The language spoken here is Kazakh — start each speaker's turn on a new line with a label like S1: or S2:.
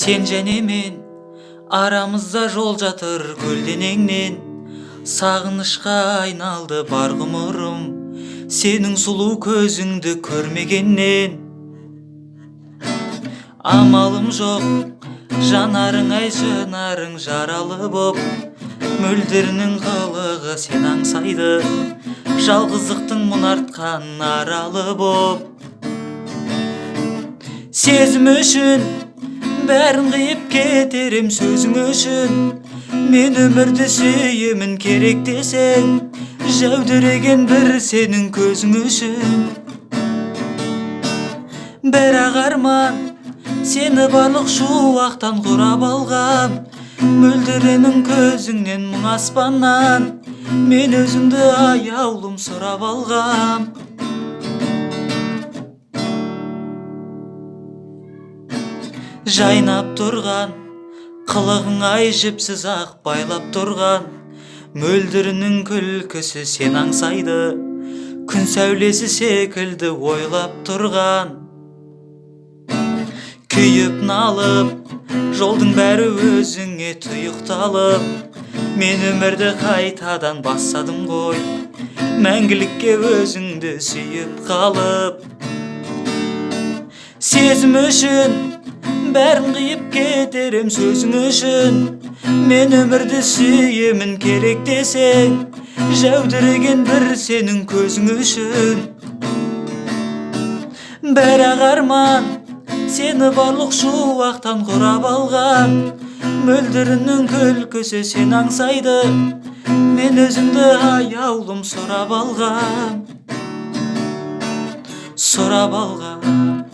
S1: Сен және мен арамызда жол жатыр көлденеңнен. Сағынышқа айналды бар ғұмырым, сенің сұлу көзіңді көрмегеннен. Амалым жоқ, жанарың ай жанарың жаралы боп, мөлдірінің қылығы сен аңсайды, жалғыздықтың мұнартқан аралы боп. Сезім үшін бәрін қиып кетер ем, сөзің үшін мен өмірді сүйемін, керек десең жәудіреген бір сенің көзің үшін. Бірақ арман сені барлық шуақтан құрап алғам, мөлдірінің көзіңнен мұң аспаннан мен өзіңді аяулым сұрап алғам. Жайнап тұрған қылығың ай жіпсіз ақ байлап тұрған, мөлдірінің күлкісі сен аңсайды, күн сәулесі секілді ойлап тұрған. Күйіп налып, жолдың бәрі өзіңе тұйықталып, мен өмірді қайтадан бастадым ғой, мәңгілікке өзіңді сүйіп қалып. Сезім үшін бәрін қиып кетер ем, сөзің үшін мен өмірді сүйемін, керек десең жәудіреген бір сенің көзің үшін. Бірақ арман сені барлық шуақтан құрап алған, мөлдірінің күлкісі сен аңсайды, мен өзіңді аяулым сұрап алғам, сұрап алғам.